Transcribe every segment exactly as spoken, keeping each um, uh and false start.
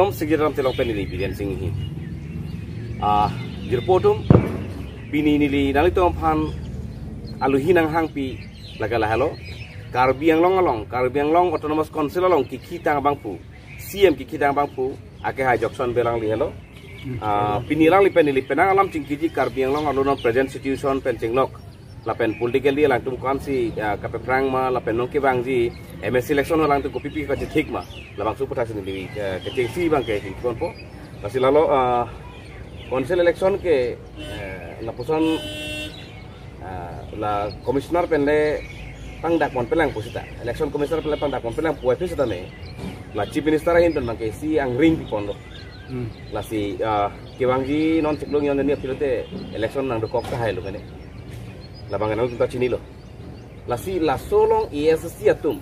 Om Sigit Ram Tilok pen neli Biren Singh hi. Ah, jirpo atum, pini neli nanglitum aphan aluhi nanghangpi lake lahelo. Karbi Anglong along, Karbi Anglong Autonomous Council along kekhitang abangphu, C M kekhitang abangphu, akehai Jockson Bey alangli helo. Ah, pini alangli pen neli penang alam chingkiji Karbi Anglong along present situation pen chinglok. Lapen politically alangtum ko-ansi, ah, kapaphrang ma, lapen nong kevangji M A C election alangtum kopipi kachethik ma. Labangso aputhak si neli, eh, kechengsi abangke chingkiponpo. Lasi lalo, ah, council election ke, eh, lapuson, ah, la commissioner pen le pangdakpon pelang pusita. Election commissioner pen le pangdakpon pelang puai pusita me. La chief minister ahin pen abangke isi angring piponlo. Hmm. Lasi, ah, kevangji non chiklo hini aphi lote election nangdokok kahailo kene. Labang nangtum ta chinilo. Lasi laso along A S D C atum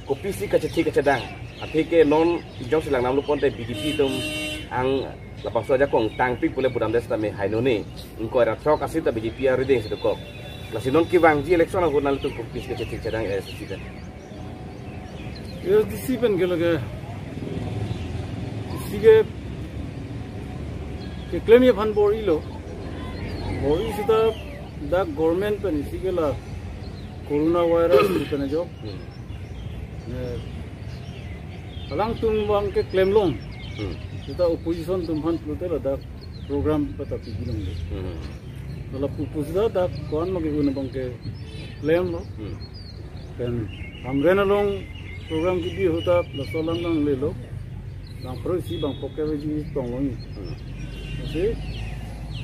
kopisi kachethik kachedang. Atheke non jongsi lang namlo ponte B J P atum ang labangso ajakong tangpik pule budam des tame hainone. Ingkoi ra throk asita B J P arideng si dokok. Lasi non kevangji election ahut nanglitum kopisi kachethik kachedang A S D C pen. A S D C pen ke lake isi ke keklem aphan bor-ilo. Bor-i sita dak government pen isi ke la coronavirus pen ajok. Hmm. Eh, alangtum abangke klemlong. Hmm. Sita opposition atum aphan pulote ladak program pata pibinong de. Hmm. Lapu pusita dak ko-an ma ke-un abangke klemlo. Hmm. Pen Hamren along program kebi ahut ta laso alam nanglelo. Bang pro isi bang poke ji tonglong. Hmm. Lasi,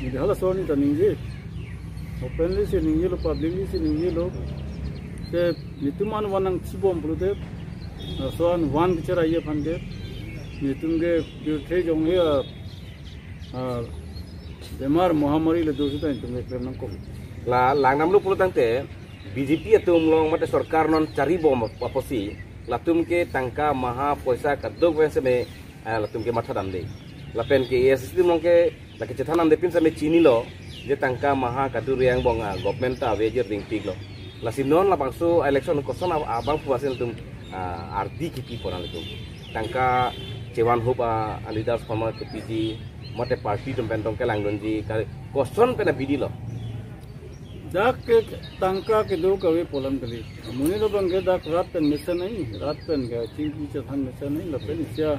neli halaso arni ta ningje. Openly si ningjelo, publicly si ningjelo. Te netum an van nangchibom pulote, laso an van bichara ye aphan ke, netum ke pirthe jong he, ah, ah, bemar mohamari le do sita netum ke klem nangkok. La lang namlo pulo tangte, B J P atum along mate sorkar non charibom apotsi, latum ke tangka maha poisa kadokave seme, eh, latum ke mathadamde. Lapen ke A S D C atum along ke lake chethandamde pin seme chinilo, je tangka maha kaduri angbong, ah, government ta ave je ringpiklo. Lasi non labangso election koson ab-, abangphu asin atum, ah, ardi kipipon nanglitum. Tangka chevanhup a, a leaders former kepiji, mate party atum pen tong kelangdunji, ka-, koson pen abidi lo. Dak ke tangka kedo kave pu alam kali. Amonit abangke dak rat pen mesen ai, rat pen ke chingki chethan mesen ai, lapen isi a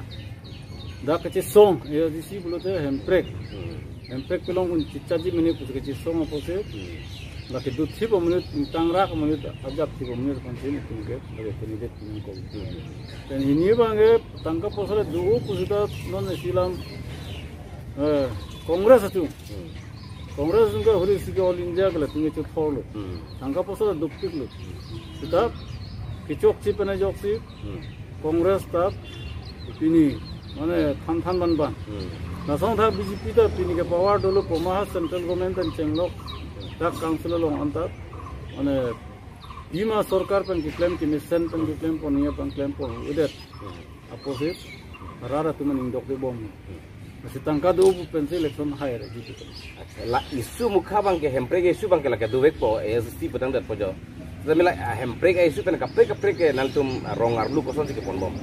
dak kachesong, A S D C pulote hemprek. Hmm. Hemprek kelong un chichaji mene pusi kachesong apotsi. Hmm. Lake do thip amonit, tangrak amonit, ajak thip amonit aphan si netum ke lake candidate pinangkok. Hmm. Pen hini abangke tangka poisa le do pusita non isi alam, eh, Congress atum. Hmm. Congress atum ke huri si ke All India ke latum ke chethorlo. Hmm. Tangka poisa le dopiklo. Sita kechokche pen ajoksi, hmm, Congress ta pini mane than than ban ban. Hmm. Lason ta B J P ta pini ke power dolo pu ma ha central government an chenglok dak council along anta mane Bima sorkar pen keklem, kemesen pen keklem, pon ya pen klempondet. Hmm. Apotsi rat atum an ingdok debom. Hmm. Masi tangka do pu pensi election hai ra jitu. Acha, la issue mukha abangke hemprek issue abangke lake dovekpo, A S D C pu tangdetpo jo. Tame la, ah, hemprek issue pen kaprek kaprek ke nanglitum, ah, rong arlo kosonsi keponbom?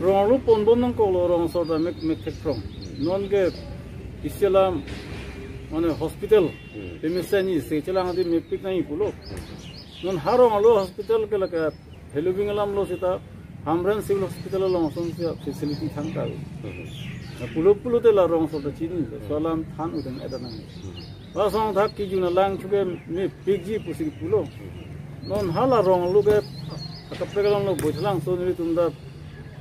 Rong arlo ponbom nangkoklo, rong asor ta mek, mek thekphrong. Hmm. Non ke isi alam mane hospital, hmm, pemesen isi chelang adi mepik nangji pulo. Hmm. Non ha rong arlo hospital ke lake Helobing alam lo sita Hamren Civil Hospital along asonsi facility thangta. Hmm. Na pulo pulote la rong asor ta chini, hmm, laso alam than uden eda nang. Hmm. Lason thak kejun alang chuke mepikji pusi pulo. Hmm. Non hala rong arlo ke akaprek alam lo boithelang so nelitum ta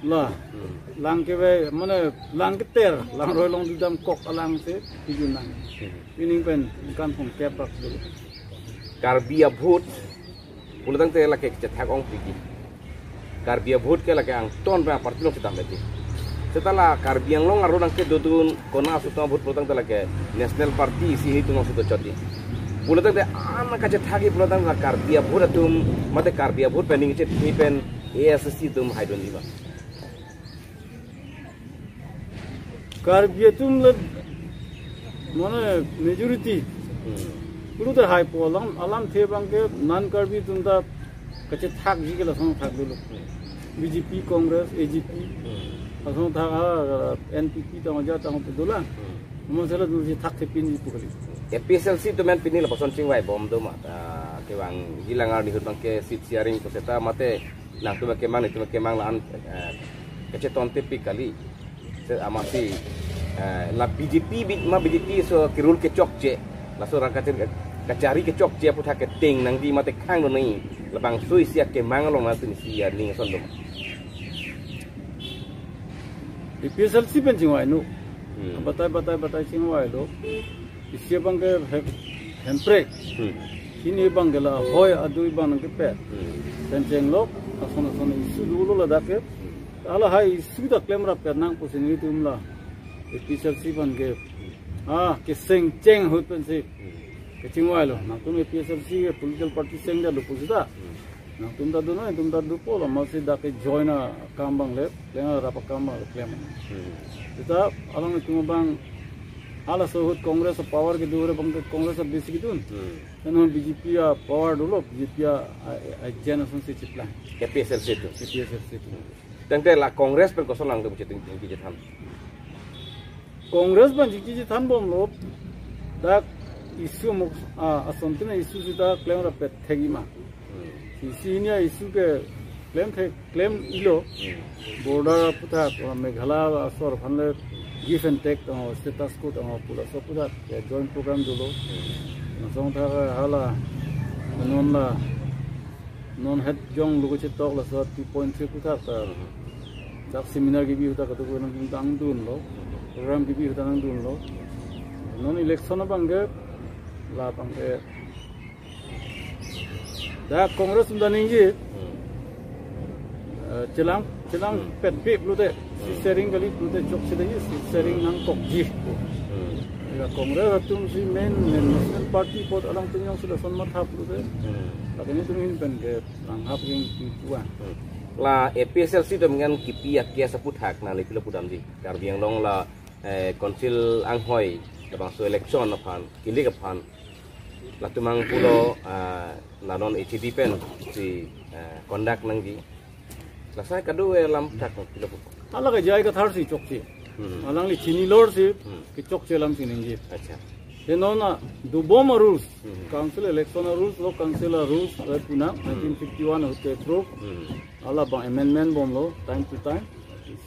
la. Hmm. Lang keve, mane lang keter, langroi longdudam kok alangsi kejun nang. Hmm. Pining pen kan pong kepak dulu. Karbi a-vote pulo tangte lake kechethak ongpik ke. Karbi a-vote ke lake angton pen aparty along chetambeti. Seta la Karbi Anglong arlo nangkedodun kona asutong a-vote pulo tangte lake National Party isi atum alongsi dochotji. Pulo tangte an kachethakji pulo tangte la Karbi a-vote atum mate Karbi a-vote pen ning chethe pen A S D C atum haidunji ma? Karbi atum le mane majority. Hmm. Pulote haipo alam, alamthe abangke non Karbi atum ta kachethakji ke lason thak dulu. Hmm. B J P, Congress, A G P. Hmm. Lason thak ha, N P P tang aja tang pu dolang. Hmm. Mo sela dunsi thakthepinji pu kali. A P H L C atum pen pini lapuson chingvai bom do ma, ah, kevangji alangar ahut abangke seat sharing ko seta mate nangtum kemang, netum kemang la-an, eh, kachetongtepik kali. Se amatsi, eh, la B J P bi-, ma B J P so ke-rule kechokche. Laso rang kachari, kachari kechokche aputhak keteng nangji mate khang do nai. Labangso isi akemang along nangtum isi aning ason do ma. A P H L C pen chingvai nu. Hmm. Batai, batai, batai chingvailo. Isi abangke Hem-, Hemprek. Hmm. Hini abangke la hoi adui abang nangkepe. Hmm. Pen chenglok, ason ason issue dolo ladak ke. Hmm. Hala hai issue ta klemrap pet nang pusi netum la A P H L C abangke. Ah, keseng cheng ahut pensi. Hmm. Kechingvailo. Nangtum A P H L C ke political party seng jalo pusi ta. Hmm. Nangtum ta do noi, nangtum ta dopo, la amatsi dak ke join akam abang le, pleng arap akam abang le klem. Hmm. Seta alanglitum abang, halaso ahut Congress a-power kedo re abangke Congress a-base kedun. Hmm. Eno B J P a-power dolo, B J P a, a, a-agent asonsi cheplang. A P H L C atum. A P H L C atum. Tangte la Congress pen koson nangtum chingki chethan? Congress abang chingki chethan bomlo, dak issue mok, ah, asontin a-issue seta klemrap pet thekji ma. Hmm. Isi hini a-issue ke klem thek, klem-ilo. Hmm. Border aputhak, ah, Meghalaya asor aphan le give and take, ah, status quo, ah, pu laso aputhak, ya, joint program dolo. Hmm. Lason thak hala, non la, non het jonglo kachetok laso two point three aputhak ta. Hmm. Dak seminar kebi ahut ta kadokave nangdundunlo. Program kebi ahut ta nangdunlo. Non election abangke, la abangke. Dak Congress atum ta ningje. Hmm. Eh, chelang, chelang Hmm. petpe pulote. Seat Hmm. sharing kali pulote chokche dei, seat sharing nangkokji. Hmm. Ya, Congress atumsi main, main national party apot alangtum jongsi lason matha pulote. Hmm. Lake netum ahin pen ke nanghap ring pu-an. Hmm. La A P H L C atum ngan kipi a-case aputhak nangli pilo pudamji. Karbi Anglong la, eh, council anghoi, labangso election aphan, kilik aphan. Latum abang pulo, ah, la non H A D pensi, ah, conduct nangji. Lasai kado, eh, lam thak pilo pu. Hala ke J I Kathar si chokche. Hmm. Alangli chinilor si Hmm. kechokche alam si ningje. Acha. Te non a dobom a-rules. Hmm. Council election a-rules lo, council a-rules, eh, punang, Hmm. nineteen fifty-one ahut ke-approve. Hmm. Hala abang amendment bomlo, time to time.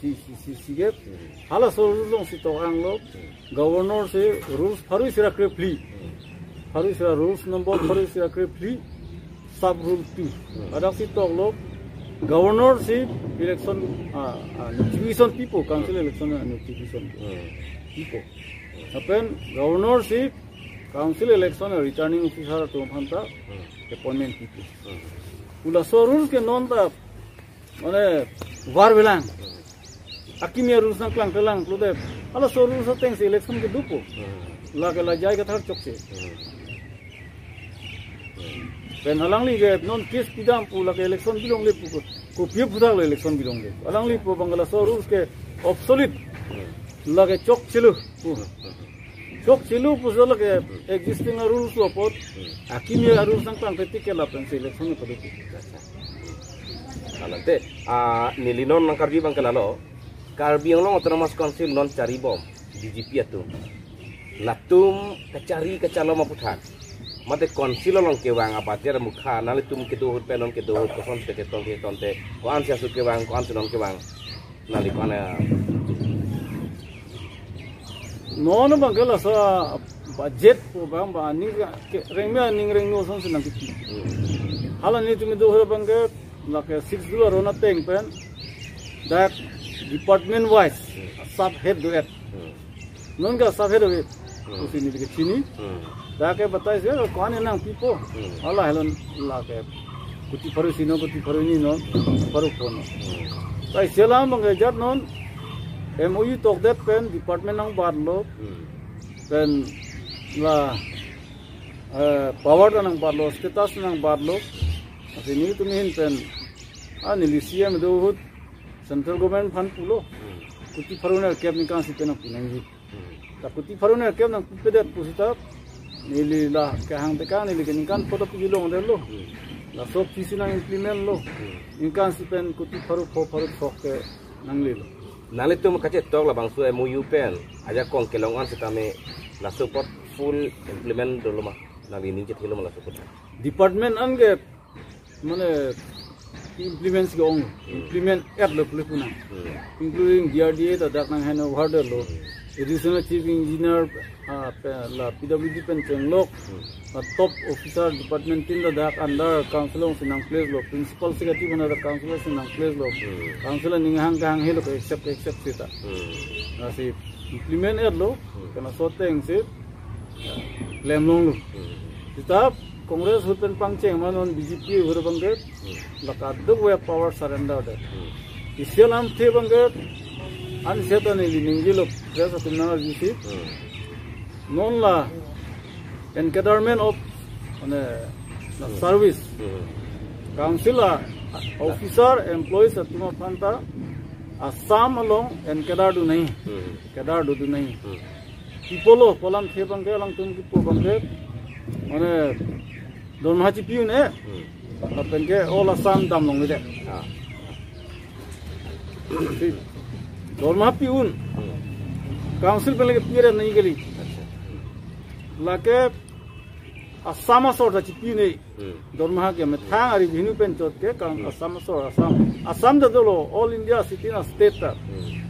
Si, si, si, si gap. Hmm. Halaso rules alongsi tok-anglo. Hmm. Governor si rules pharo isi ra krephli. Hmm. Pharo isi ra rules number pharo isi ra krephli. Sub rule two. Hmm. Ladak si toklo. Governor si election, ah, ah, notification pipo, council election, ah, notification Hmm. pipo. Lapen governor si council election, ah, returning officer atum aphan ta Hmm. appointment pipo. Hmm. Pu laso rules ke non ta mane varvelang. Akimi a-rules nangklangklelang pulote. Halaso rules atengsi election kedopo. Hmm. Lake la J I Kathar chokche. Hmm. Pen alangli ke non case pidam pu lake election bilongle pu ko. Kopi aphuthak lo election bilongle. Alangli pu abang laso rules ke obsolete. Hmm. Lake chokchelo pu. Hmm. Chokchelo pusi lake existing a-rules lo apot. Hmm. Akimi a-rules nangklangkle tik ke lapensi election kedo. Hala te, ah, neli non nangkarju abangke lalo. Karbi Anglong Autonomous Council non charibom B J P atum. Latum kachari kachalom aputhak. Mate council along kevang a-budget amukha, nanglitum kedo ahut pen non kedo ahut koson kachetong kachetongte. Ko-ansi asu kevang, ko-ansi non kevang. Nangli ko-an, eh, Non abangke laso budget pu abang ba aning ke rengme aning rengno asonsi nangkipi. Hmm. Hala netum kedo ahut abangke lake six do aron ateng pen dak department wise Hmm. sub head do-et. Hmm. Non ke sub head do-et. Hmm. Pusi neli kechini. Hmm. Dak ke batai si ko-an nangpipo. Hmm. Hala helon lake kuti pharo isi non, kuti pharo hini non, kuti pharo pho non. Hmm. Ta isi alam abangke ajat non M O U tokdet pen department nangbatlo. Hmm. Pen la, eh, power ta nangbatlo, status nangbatlo. Lasi netum ahin pen, ah, neli C M do ahut central government aphan pulo. Hmm. Kuti pharo nerkep ningkan isi pen nangpi nangji. Hmm. Ta kuti pharo nerkep nangpipedet pusita neli la kehang tekang neli ke ningkan pho ta pujilongdetlo. Hmm. Laso aphi si nang-implement lo. Hmm. Ningkan isi pen kuti pharo pho pharo throk ke nanglelo. Nanglitum kachetok labangso M O U pen ajakong kelong an setame laso apot full implement dolo ma? Nangli ning chethelo ma laso apot? Department an ke mane implement ke-ong, implement etlo pule puna. Hmm. Including D R D A ta dak nang handover detlo. Hmm. Additional Chief Engineer, ah, pe-, la P W D pen chenglok. Hmm. Ah, top officer department tin ta dak under council alongsi nang place lo. Principal secretary pen ta council alongsi nang place lo. Hmm. Council aning hang kehang helo ke accept ke accept seta. Hmm. Lasi implement etlo. Hmm. Kena soteng si klem longlo. Hmm. Seta Congress ahut pen pangcheng ma non B J P ahut abang ke. Hmm. La kadokave power surrender det. Hmm. Isi alamthe abang ke, an seta neli ningjelo press atum nang arjusi. Hmm. Non la encadrement of, mane, la Hmm. service. Hmm. Council a officer, employees atum aphan ta Assam along encadre do nahi. Hmm. Cadre do do nahi. Hmm. Pi apotlo pu alamthe abang ke, alangtum kipu abang ke, mane, dorma chipi un-e. Hmm. Lapen ke all Assam dam longledet. Ah. Si, dorma pi un. Hmm. Council pen le kepi ra nangji kali. Acha. Lake Assam asor ta chipi un-e. Hmm. Dorma ke methang a-revenue pen chot ke, kan Hmm. Assam asor, Assam. Assam ta dolo, all India sixteen a-state ta. Hmm.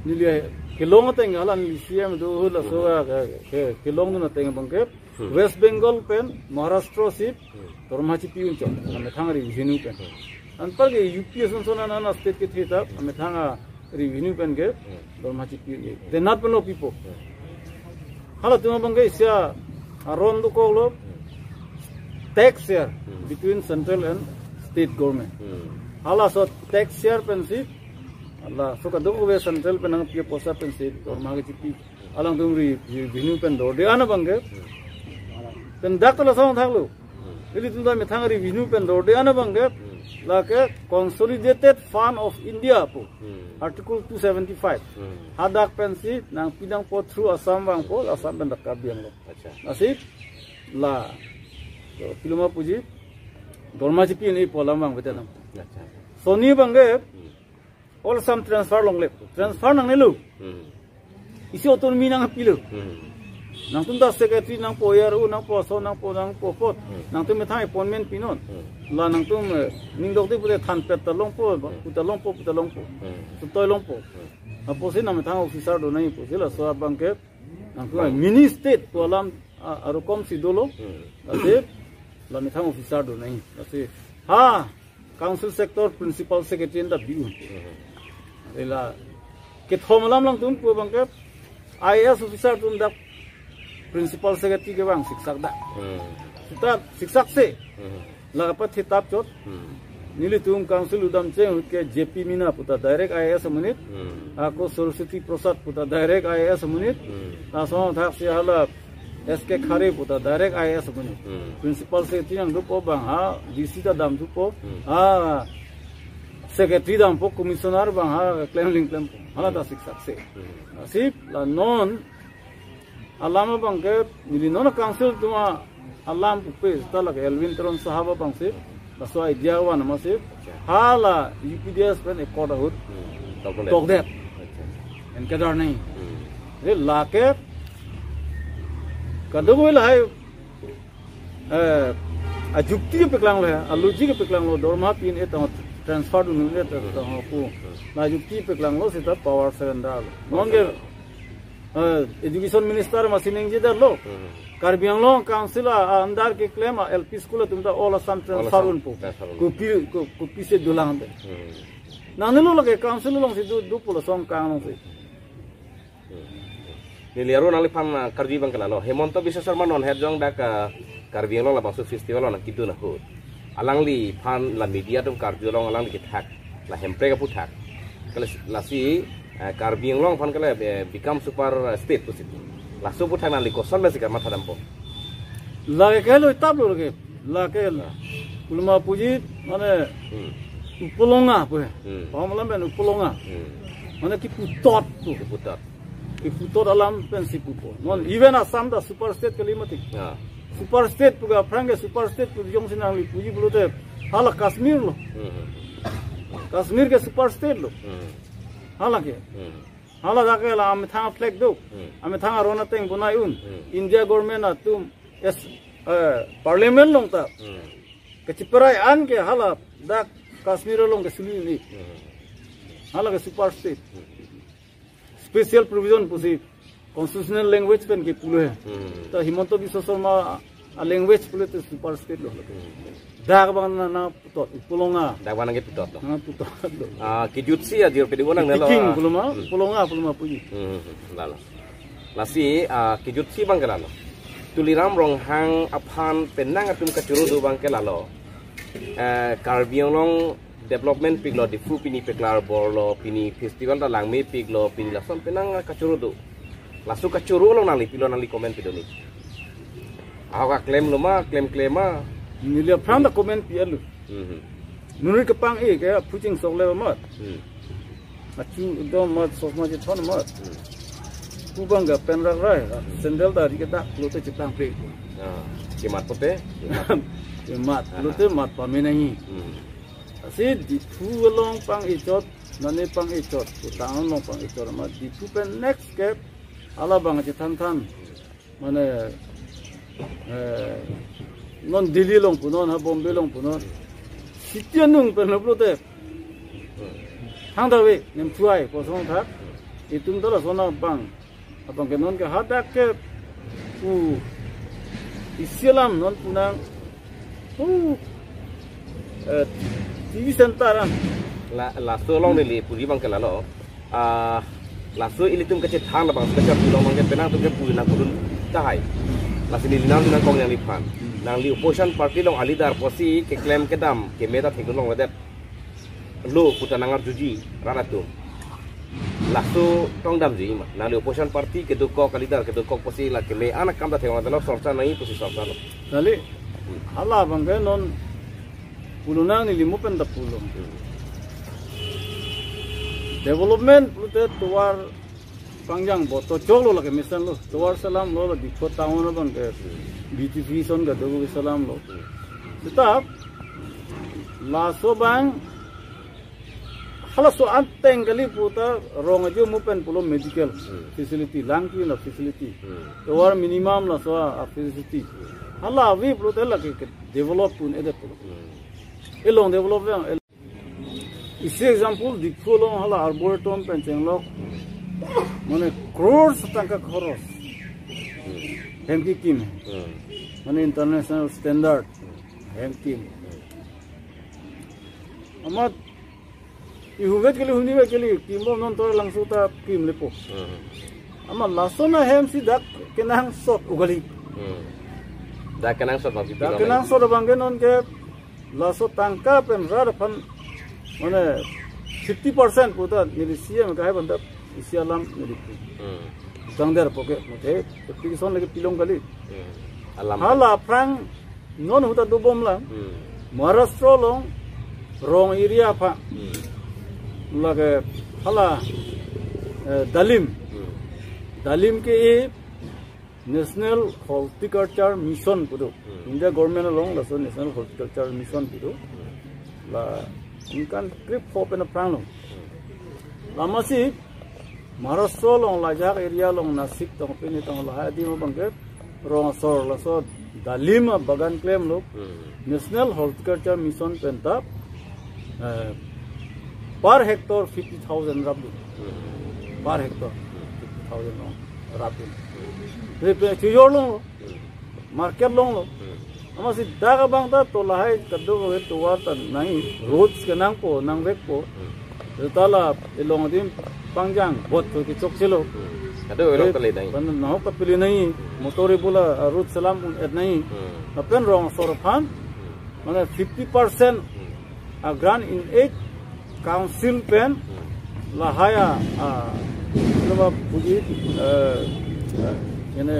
Neli kelong ateng hala neli C M do hula so Hmm. a ke, ke, kelongdun ateng abang ke. Hmm. West Bengal pen Maharashtra si Hmm. dorma chipi un chot. Methang a-revenue pen. Hmm. Anpar ke U P asonson an an a-state kethe ta, methang a-revenue pen ke Hmm. dorma chipi un-e. Tenat pen lo pipo. Hmm. Halatum abang ke isi aron dokoklo, Hmm. tax share Hmm. between central and state government. Hmm. Halaso tax share pensi, halaso kadokave central pen nangpi apoisa pensi dorma kechipi. Alangtum re-, revenue pen dorde an abang ke. Hmm. Pen dak ta lason thaklo. Hmm. Ilitum ta methang revenue pen dorde an abang ke. Hmm. Lake Consolidated Fund of India pu. Hmm. Article two seventy-five. Hmm. Hadak pensi nangpi nangpo through Assam vangpo, Assam pen dak Karbi Anglong. Acha. Lasi la, so, pilo ma puji, dorma chipi un-e pu alam vangvedet nang. Acha. Sonni abang ke, Hmm. all Assam transfer longle. Transfer nangnelo. Hmm. Isi autonomy nangpilo. Hmm. Nangtum ta secretary nangpo, A R O nangpo, aso nangpo, nangpo apot. Hmm. Nangtum methang appointment pinon. Hmm. La nangtum, eh, ning dokde pute thanpet ta longpo, Hmm. pu ta longpo, pu ta longpo. Hmm. Tutoi longpo. Hmm. Apotsi nang methang officer do nangji pusi laso abang ke. Nangtum Bang. mini state pu alam, ah, arokom si dolo. Hmm. Lasi la methang officer do nangji. Lasi. Ha. Council sector principal secretary an ta bi un. Hmm. Ila kethom alam alangtum pu abang ke I A S officer atum dak principal secretary kevang siksak dak. Hmm. Seta siksak se. Hmm. La kapathe tap chot. Hmm. Nelitum council udam cheng ahut ke J P Mina pu ta direct I A S amonit. Hmm. Ako Saraswati Prasad pu ta direct I A S amonit. Hmm. Lason thaksi hala S K Khare pu ta direct I A S amonit. Hmm. Principal secretary nangdopo abang ha, D C ta damthupo. Hmm. Ha, secretary dampo, commissioner abang ha, klemling klempo. Hala ta Hmm. siksak se. Hmm. Lasi la non alam abang ke, neli non council atum alam pupe, seta lake Elwin Teron sahab abangsi, laso idea van amatsi, hala U P D S pen accord ahut, Hmm. Tokdet. tokdet. Acha. Encadre nangji. Hmm. Re lake, kadokave lahai, eh, ajukti kepaklanglo, alogic kepaklanglo, dorma pi un-e tang transfer dun un-e tang Hmm. pu. Hmm. La jukti paklanglo seta power surrender lo. Non ke, Power surrender. Eh, education minister amatsi ningjedetlo. Hmm. Karbi Anglong Council a, a under keklem a L P school atum ta all Assam All transfer Assam unpo. Transfer un. Kopi, ko-, kopisi dolang te. Hmm. Nangnelo lake council alongsi do, do pu lason kang alongsi. Hmm. Neli aro nangliphan, ah, karju abang ke lalo. Himanta Biswa Sarma non het jong dak, ah, Karbi Anglong labangso festival along kedun ahut, alangliphan la media atum karju along alangli kethak, la Hemprek aphuthak. Kala-, lasi, eh, Karbi Anglong aphan ke la, eh, become super state pusi. Laso aphuthak nangli koson pensi kamatha dampo? Lake ke lo tap lo lake. Lake la. Pulma puji mane Hmm. upolonga pu he. Hmm. Paham alam pen upolonga. Hmm. Mane kiputot pu. Kiputot. Kiputot alam pensi pupo. Non even Assam ta super state kali mati. Ya. Super state pu ke aphrang ke super state pu jongsi nangli puji pulote hala Kashmir lo. Hmm. Kashmir ke super state lo. Hmm. Hala ke. Hmm. Hala dak ke la amethang flag do. Hmm. Amethang aron ateng bonai un. Hmm. India government atum es, eh, parliament along ta. Hmm. Kachiparai an ke hala dak Kashmir along ke suli ni. Hmm. Hala ke super state. Hmm. Special provision pusi constitutional language pen ke pulo he. Hmm. Ta Himanta Biswa Sarma a language pulote super state lo. Hmm. Dak bang na, na putot, Pu Longa. Dak bang nangkeputot lo. Na putot lo. Ah, kejutsi ajo pedi onang nelo. Tiking ah. Pu Longa, hmm. Pu Longa, Pu Longa puji. Hmm, hmm, hmm. Lalo. Lasi, ah, kejutsi bang ke lalo. Tuliram Ronghang aphan penang atum kachoro do bang ke lalo. Eh, Karbi Anglong development piklo, Diphu pini peklar borlo, pini festival ta langmepiklo, pini lason penang kachoro do. Laso kachoro along nangli pilo, nangli comment pido ni. Ahok aklem lo ma, klemklem ma. Neli aphrang ta comment pi-et lo. Mhm. Nuri kepang-e ke phuching sok le amat. Hmm. Achu ekdom mat sosma chethon mat. Hmm. Pu bang ke pen rakrai, sandal ta ri kedak lote cheplang pe. Ah, chemat pote? Chemat, aha, lote mat pame nangji. Hmm. Lasi Diphu along pang-e chot, mane pang-e chot, Pu Tang along pang-e chot, ma Diphu pen next step, hala bang chethan than. Mane, eh, non Delhi along punon, ha Bombay along punon. City anung pen lo pulote. Thangta ave, nemthuai, kosong thak. Itum ta lason abang. Abang ke non ke hadak ke pu isi alam non pu nang. Uh, eh, T V center an. La, laso along neli puri bang ke lalo. Ah, laso ilitum kachethan labang, kachethan labang ke penang atum ke puri nang pudun tahai. Lasi neli nang nangkong nangliphan. Nangli opposition party along a leader pusi keklem kedam keme ta thengdun longledet lo pu ta nangarjuji rat atum. Laso tongdamji ma. Nangli opposition party kedokok, a leader kedokok pusi la keme an akam ta theklong, sorcha nangji pusi sorcha lo. Kali, hala bang ke non pulo nang, neli mo pen ta pulo. Development pulote tovar pangjang bot to choklo, lake mesen lo. Tovar selam lo, la Diphu town abang ke B T P son ke dogo selam lo. Seta laso bang halaso anteng kali puta Rong Ajo mo pen pulo medical, hmm, facility, lang ki na facility. Hmm. Tovar minimum laso a facility. Hmm. Hala ave pulote lake ke develop un-edet pulo. Hmm. Elong develop yang el-, isi example, Diphu along hala arboretum pen chenglok, mane crores tangka khoros. Hmm. Hem kekim. Hmm. Mane international standard. Hmm. Hem kim. Hmm. Amat ihuvet kali, hunivet kali, kimbom non Tor Langso ta kim lepo. Hmm. Amat lason ahem si dak kenangsot ugali. Hmm. Dak kenangsot bang, dak kenangsot abang ke non ke laso tangka pen rat aphan mane fifty percent puta neli C M kahai banda isi alam neli pu. Hmm. Tang der poke mate, application lagi pilong kali. Hmm. Alam. Hala aphrang non ahut ta dobom lang. Hmm. Maharashtra along Rong area aphan. Hmm. Lake hala, eh, dalim. Hmm. Dalim ke-e National Horticulture Mission pu do. Hmm. India government along laso National Horticulture Mission pu do. Hmm. La ningkan krepho pen aphrang lo. Hmm. Lama si Maharashtra along lajak area along Nasik tong pini tong lahai adim abang ke rong asor laso dalim abagan klemlo. Hmm. National Horticulture Mission pen ta, eh, per hectare fifty thousand rap dun. Hmm. Per hectare fifty thousand rap dun. Pe, pe, chujor longlo. Hmm. Market longlo. Hmm. Amat si dak abang ta to lahai kadokave tovar ta nangji, roads ke nangpo, nangvekpo. Hmm. Seta la elong adim pangjang bot to kechokchelo. Hmm. Kadokave along eh, kali nangji. Pan nahok kapili nangji, motor ibola, ah, road selam un-et nangji. Hmm. Lapen rong asor aphan, hmm, mane fifty percent, hmm, a grant in aid council pen, hmm, lahai a, ah, coba puji, eh, eh, ini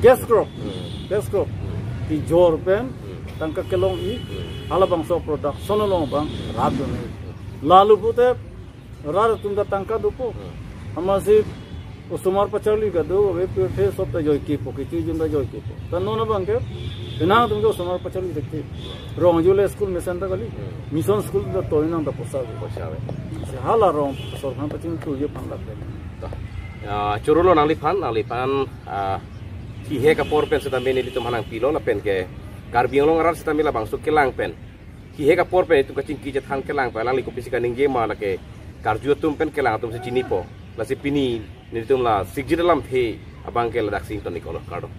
cash crop, hmm, cash crop, hmm, kejor pen, hmm, tangka kelongji, hmm, hala bangso production along abang rap dun-e. Hmm. Lalu pulote rat atum ta tangka dopo. Hmm. Amat si Osomar pacharli kado, ave pirthe sop ta joike po, kecho jun ta joike po. Ta non abang ke, penang atum ke osomar pacharli thekti. Rong jule school mesen ta kali. Mission school ta toi nang ta posa ave. Posa ave. Si hala rong sorkar pachingthurji aphan lapen. Ta. Ah, choro lo nangliphan, nangliphan, ah, kehek apor pen setame nelitum aphan nangpilo lapen ke Karbi Anglong arat setame labangso kelang pen. Kehek apor pen itum kachingki chethan kelang pen alangli kopisi kaningje ma lake karju atum pen kelang atum si chinipo. Lasi pini nelitum la sikjit alamthe abang ke ladak si ingtonik-olo, kardom.